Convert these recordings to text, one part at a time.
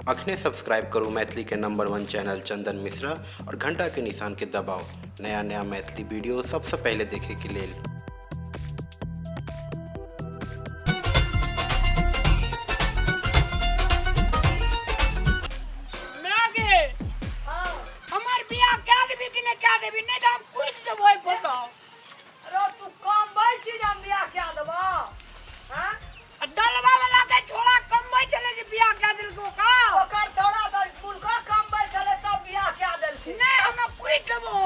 अखने सब्सक्राइब करू मैथिली के नंबर वन चैनल चंदन मिश्रा और घंटा के निशान के दबाओ नया नया मैथिली वीडियो सबसे पहले देखे के लेल। माय गे, हमर बियाह कए देबी कि नहि कए देबी? नहि तऽ हम कुदि देबो, बताउ। अरे तू कमबै छी जे हम बियाह कए देबौ? हाँ? आ डलवा वाला के छोड़ा कमबै छलै जे बियाह कए देलको का? ओकर छौड़ा तऽ स्कूल क कमबै छलै तब बियाह कए देलकै। नहि, हम कुदि देबो।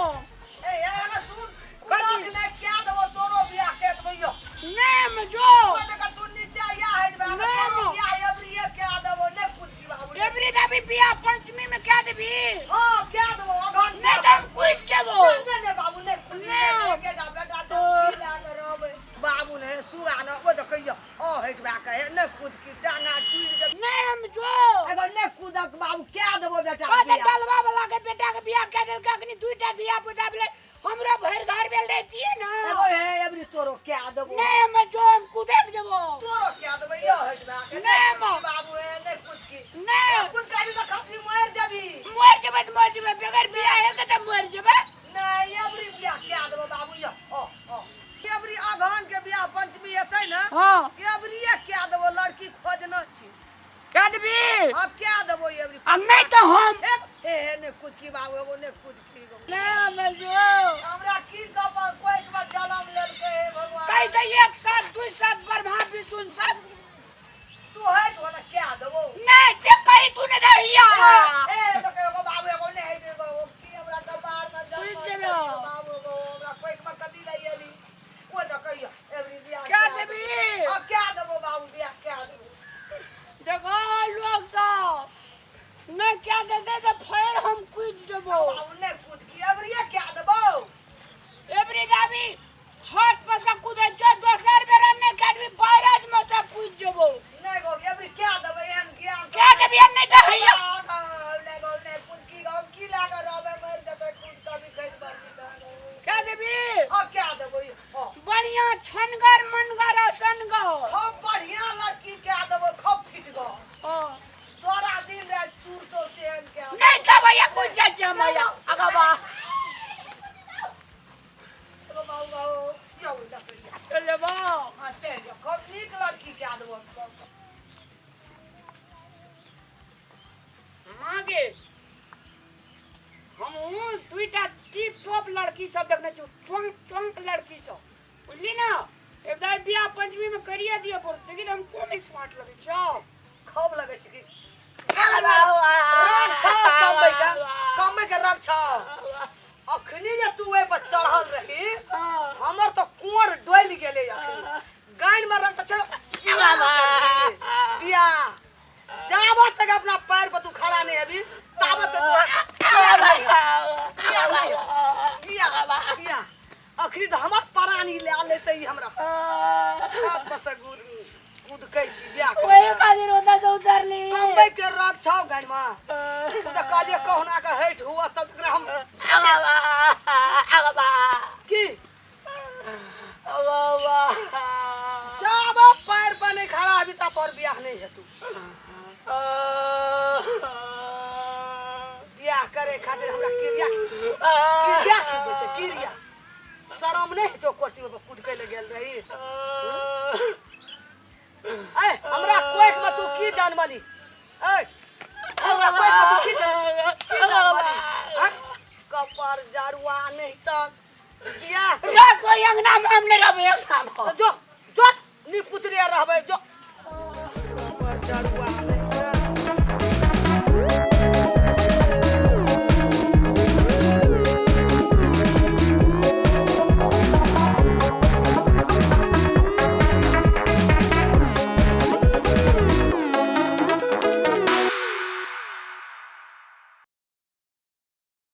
ए हे ने सुन, कुदक नहि, कए देबौ तोरो बियाह कए देबौ यो। नहि, हम जो। ओइ देखा तू नीचे या हटबे, हम नहि, तोरो हम। बियाह एबरिये कए देबौ, नहि कुदकी बाबू। नहि। एबरी देबी बियाह पंचमी में कए देबी? हाँ, कए देबौ अगहन। नहि तऽ हम कुदि देबो। नहि नहि नहि बाबू, नहि कुदी, नहि। नहि एकेटा बेटा तऽ की लए कऽ रहबै बाबू? ने सुगा ने ओ देखैया ओ हटबा कहे नहि कूद की टांगा टूटि जेतै। नहि, हम जो। एगो नहि कूदक बाबू, कए देबो बेटा कहते बियाह। डलवा वाला के बेटा के बियाह कए देलकै, अखनी दुईटा धिया पुता भेलै, हमरो भरि घर भेल रहितियै ने। एगो हे एबरी तोरो कए देबो। नहि, हम जो, हम कुदक देबो। तोरो कए देबो यो हटबा के। नहि, नहि हम। कूदकी बाबू, हे नहि कूद की। नहि। कूद के अभी तऽ खसली मरि जेबी। मरि जेबै तऽ मरि जेबै, बगैर बियाह के तऽ मरि जेबै। नहि, एबरी बियाह कए देबो बाबू यो। ओ ओ एबरी अगहन के बियाह पंचमी एतै ने। हाँ। एबरिये कए देबो, लड़की खोजना छी। कए देबी? हाँ, कए देबो एबरी। आ नहि तऽ हम एक हे हे नहि कुदकी बाबू, एगो नहि कुदकी गो। नहि, हम जो। हमरा की कहब, कोई के जन्म लेलकै हे भगवान। कहि दे एक साथ दू साथ ब्रह्मा विष्णु सब। तू हट हो ना, कए देबो। नहि से कहि तू नहि दहिया। ए तो एगो बाबू, एगो नहि हट एगो की हमरा कपार में जन्म कुदि लेलकै जेबो। बाबू गो, हमरा कोई के कदी लई एली ओ तऽ कहियो एबरी बियाह कए देबी? हाँ, कए देबो बाबू, बियाह कए देबो। देखो लोग सब नहि कए देतै तऽ फेर हम कुदि देबो। बाबू नहि कुदकी, एबरिये कए देबो। एबरी दाबी छत पर से कूदै छौ, दोसर बेरा नहि कए देबी बैराज में से कूदि जेबो। नहि गो, एबरी कए देबै, एहन ज्ञान कए देबी हम, नहि तऽ हैया। नहि गो, नहि कुदकी गो, हम की लए कऽ रहबै? मरि जेबै कूद कभी खसि पड़बी तऽ। कए देबी? हाँ, कए देबो। हाँ। बढ़िया छनगर मनगर असनगर। खूब बढ़िया लड़की कए देबो, खूब फिट गो। हाँ। तोरा दिन राति चूरतो तेहन कए देबो। नहि तब हैया कूदि जाइ छियै हम हैया आगा बा। एगो बाबू, बाबू यौ देखैया। चल लेबो। हाँ, चलि जाओ, खूब नीक लड़की कए देबो। माँ गे, हमहूँ दुईटा टिप टॉप लड़की सब देखने छी, चौंक चौंक लड़की सब, बुझली ना? एकदम बियाह पंचमी में करिए दिए पड़त। देखी तऽ हम कोन स्मार्ट लगै छौ। खूब लगै छै कि रंग छौ कमबै के, कमबै के रंग छौ। अखनी जे तू ओहि पर चढ़ल रही, हमर तऽ कोर डोलि गेलै। अखनी गानि में रंग तऽ छै बियाह। जाबत तक अपना पैर पर तू खड़ा नहीं हेबी ताबत तक तोहर बियाह नहीं हेतौ। बियाह नहीं हेतौ। बियाह बियाह अखनी तऽ हमर परानी लए लेतै ई हमरा छत पर से कुदकै छी बियाह ओही करे। खातिर ओतऽ से उतरली। कमबै के रंग छौ गानि में। तू तऽ कहलियै कहुना के हटि हुआ तब तकरा हम की जाबो पैर पर नहीं खड़ा अभी तक पर बियाह नहीं हेतु। बियाह करे खातिर हमरा क्रिया क्रिया खींचे छै क्रिया। शरम नहीं छौ? कोटी पर कुदकै ले गेल रही। ए हमरा कोख में तू की जानमली? ए हमरा कोख में तू की जानमली? हाँ? कपार जारुआ नहीं तक बियाह रह कोई अंगना में, हम नहीं रहबै अंगना में। जो जो नी पुतरे रहबै जो। कपार जारुआ।